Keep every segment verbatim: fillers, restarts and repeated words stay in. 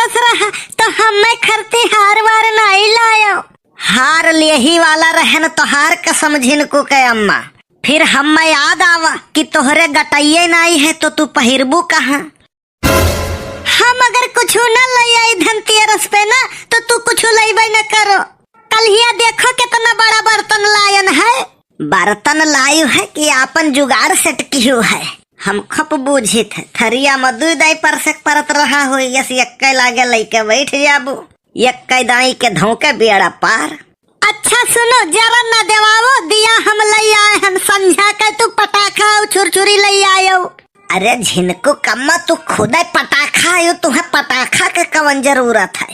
पटस रहा, तो हम्मे खरती हार वार नाई लायो। हार लेही वाला रहन तोहार कसम झिनकू के अम्मा। फिर हम्मे याद आवा कि तोहरे गटइये नाई है, तो तू पहिरबू कहाँ? हम अगर कुछु न लइ आई धनतेरस पे ना, तो तू कुछु लइबे न करो। कल्हिया देखो कितना बड़ा बर्तन लायन है। बर्तन लायु है कि आपन जुगाड़ सेट किहु है? हम खप बूझित है, थरिया में दुइ दाई परसेक परत रहा होई, यस यक्के लागे लइके बैठ जाबू, यक्के दाई के धोके बेड़ा पार। अच्छा सुनो, जरा न देवावो, दिया हम लइ आए हन, संझा के तू पटाखा अउ छुरछुरी लइ आयो। अरे झिनकू कम्मा, तू खुदे पटाखा आयो, तुहे पटाखा के कवन जरूरत है?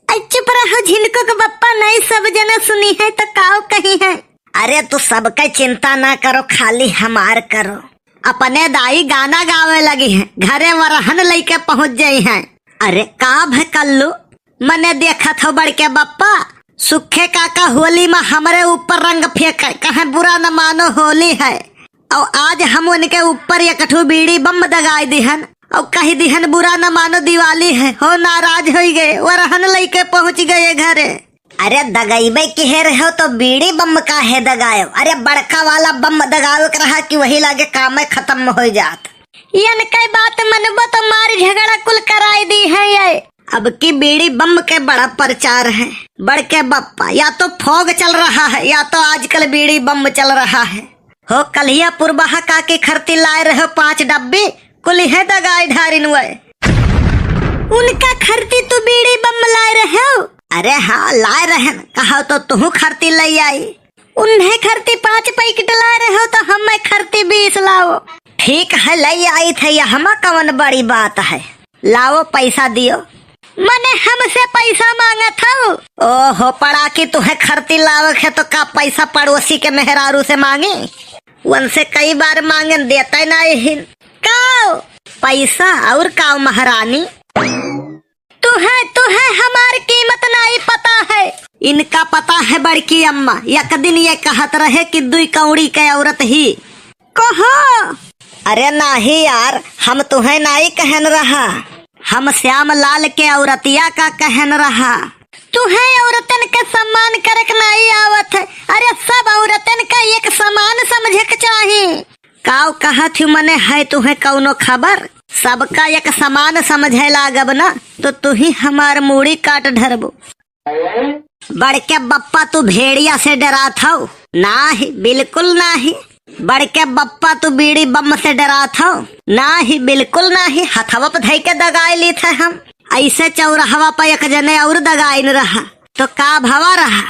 अरे चुप रहो झिनकू के बप्पा, नहीं सब जना सुनी है तो काव कही है। अरे तू सबके चिंता ना करो, खाली हमार करो। अपने दाई गाना गावे लगी हैं, घरे वरहन लइके पहुँच जाई हैं। अरे का भे कल्लू, मने देखत हो बड़के बप्पा, सुखे काका होली में हमरे ऊपर रंग फेंके, कहे बुरा न मानो होली है। और आज हम उनके ऊपर एक ठो बीड़ी बम दगाई दिहन और कह दिहन बुरा न मानो दिवाली है। हो नाराज होई गए, वरहन लइके पहुँच गए घरे। अरे दगइबे किहे रहो तो बीड़ी बम काहे दगायो? अरे बड़का वाला बम दगावे के रहा कि वही लागे कामे खत्म हो जात। यनके बात मनबो तो मार झगड़ा कुल कराई दी है ये। अब की बीड़ी बम के बड़ा प्रचार है। बड़के बप्पा, या तो फोग चल रहा है या तो आजकल बीड़ी बम चल रहा है। हो कल्हिया पुरबहा का की खरती लाए रहो पाँच डब्बी, कुल है दगाई ढारिन वे। उनका खरती तू बीड़ी बम लाए रहे हो? अरे हाँ, लाए रहन, कहा तो तुहू खरती लइ आई। उन्हें खरती पाँच पैकेट लाए रहे हो तो हमें खरती बीस लाओ। ठीक है, लइ आई थे, यहमा कवन बड़ी बात है। लाओ पैसा दियो। मने हमसे पैसा मांगत हो? ओहो, पड़ाकी तुहे खरती लावे है तो का पैसा पड़ोसी के मेहरारू से मांगी? उनसे कई बार मांगन, देते नहीं हिन। काओ? पैसा और काओ महारानी? तुहे, तुहे हमार कीमत नहीं पता है। इनका पता है बड़की अम्मा, एक दिन ये कहत रहे कि दुई कौड़ी के औरत ही। कहो। अरे नाही यार, हम तुहे नाही कहन रहा, हम श्याम लाल के औरतिया का कहन रहा। तुहे औरतन के सम्मान करक नाही आवत है। अरे सब औरतन का एक समान समझे के चाही। काव कहत ही मने है तुहे कौनो खबर? सबका एक समान समझे लागब ना तो तुही हमार मूड़ी काट ढरबो। बड़के बप्पा, तू भेड़िया से डरात हौ? नाही, बिल्कुल नाही। बड़के बप्पा, तू बीड़ी बम से डरात हौ? नाही, बिल्कुल नाही। हथवा पे धई के दगाई लीत है हम। ऐसे चौराहवा पे एक जने और दगाइन रहा, तो का भवा रहा?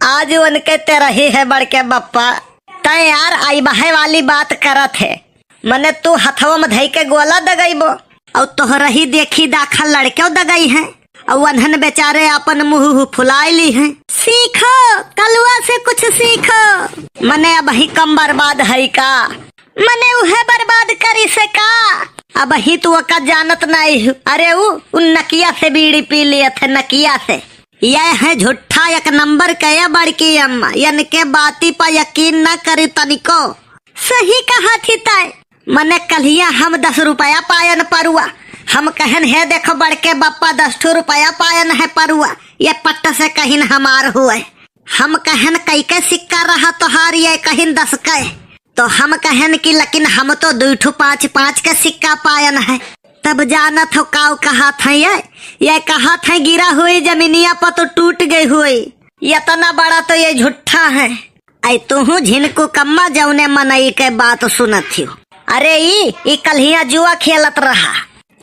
आज उनके ते रही है बड़के बप्पा। तै यार आई बहे वाली बात करत है। मने तू हथवा में धई के गोला दगइबो, अउ तोहरही देखी दाखा लड़केउ दगई हैं, अउ वन्हन बेचारे आपन मुँह फुलाए ली हैं। सीखो, कलुआ से कुछ सीखो। मने अबही कम बर्बाद है का? मने उहे बर्बाद करी से का? अबही तू ओका जानत नाई हु। अरे उ, उ नकिया से बीड़ी पी लियत है, नकिया से। यह है झूठा एक नंबर के, ये बड़की अम्मा, यनके बाती पर यकीन न करी तनिको। सही कहा थी तय। मने कल्हिया हम दस रुपया पायन परुआ, हम कहन, "हे देखो बड़के बप्पा, दस ठो रुपया पायन है परुआ, ये पट्ट से कहिन हमार हुए।" हम कहन, "कई के सिक्का रहा तोहार?" ये कहिन, "दस के।" तो हम कहन कि लेकिन हम तो दुई ठो पाँच पाँच के सिक्का पायन है। तब जानत हो काउ कहत है ये? ये कहत है गिरा हुई जमीनिया पर तो टूट गई हुई। इतना बड़ा तो ये झूठा है। ऐ तुहू झिनकू कम्मा जौने मनई के बात सुनत हियो। अरे ई, ई कल्हिया जुआ खेलत रहा।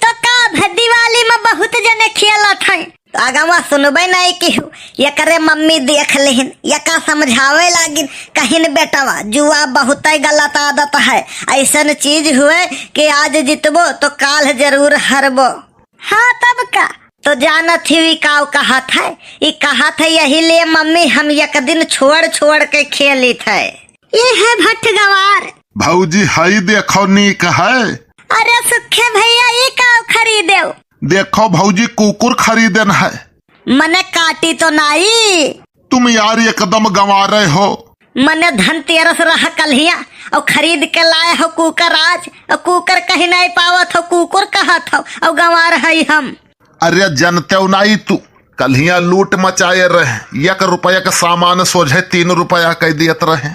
तो का भे दिवाली में बहुत जने खेलत हैं। तो आगवा सुनबे नहीं किहु, एकरे मम्मी देख लेहिन, एका समझावे लागिन, कहिन बेटवा, जुआ बहुते गलत आदत है, ऐसन चीज हुए कि आज जितबो तो काल जरूर हरबो। हाँ तब का? तो जानत ही ई काव कहत है, ई कहत है यही लिए मम्मी हम एक दिन छोड़ छोड़ के खेलित है। ये है भट्ठ गवार। भौजी, हई देखो नीक है। अरे सुखे भैया, ई का खरीदेव? देखो भौजी, कुकुर खरीदन है। मने काटी तो नाई? तुम यार एकदम गंवारे हो। मने धनतेरस रहा कल्हिया, और खरीद के लाए हो कुकर आज, और कुकर कहीं नहीं पावत हो, कुकुर कहत हो, और गंवार है हम। अरे जनतेउ नाई तू, कल्हिया लूट मचाए रहे, एक रुपया के सामान सोझे तीन रुपया कह दियत रहे।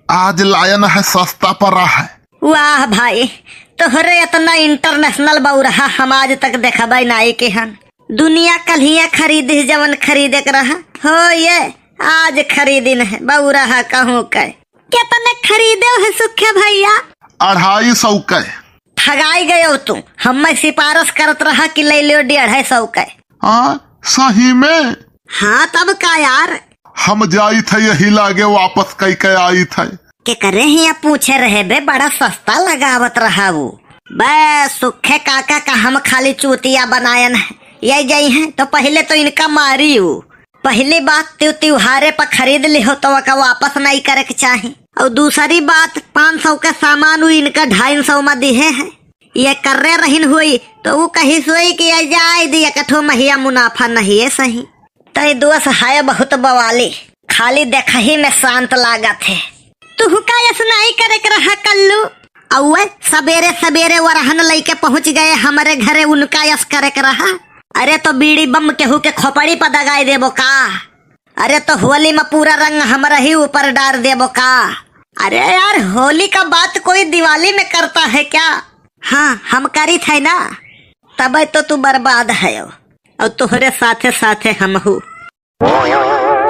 आज लायन है सस्ता परा है। वाह भाई, तोहरे इतना international बौरहा हम आज तक देखबै नाई के हन। दुनिया कल्हिया खरीदिस जवन खरीदे के रहा, हो ये आज खरीदिन है बौरहा कहूँ के। केतने खरीदे है सुखे भैया? अढ़ाई सौ के। ठगाई गयो तू, हम्मे सिफारिश करत रहा कि ले लियो डेढ़ सौ के। हाँ, सही में? हाँ, तब का यार? हम जाइत है यही लागे वापस कई के आइत है। के करे हिया पूछे रहे बे, बड़ा सस्ता लगावत रहा वो। बे सुखे काका का हम खाली चूतिया बनायन है, ये जाई है तो पहले तो इनका मारी हूँ। पहली बात, तू त्योहारे पर खरीद लिहो तो ओका वापस नहीं करे के चाही। और दूसरी बात, पाँच सौ के सामान उ इनका ढाई सौ में दिहे है। ये कर्रे रहिन हुई तो उ कहिस हुई कि ये जाए दी, एक ठो महिया मुनाफा नहीं है सही। तय दोस है बहुत बवाली, खाली देखही में शांत लागत है। तुहका यस नहीं करे के रहा कल्लू। अउए सबेरे सबेरे वरहन लइके पहुँच गए हमरे घरे, उनका यस करे के रहा। अरे तो बीड़ी बम केहू के खोपड़ी पर दगाई देबो का? अरे तो होली में पूरा रंग हमरा ही ऊपर डार देबो का? अरे यार, होली का बात कोई दिवाली में करता है क्या? हाँ, हम करी थे ना, तबे तो तू बर्बाद है और तोहरे साथे साथे हम हूँ।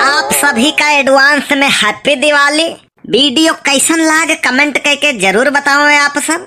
आप सभी का advance में happy दिवाली। वीडियो कैसन लाग comment करके जरूर बताओ आप सब।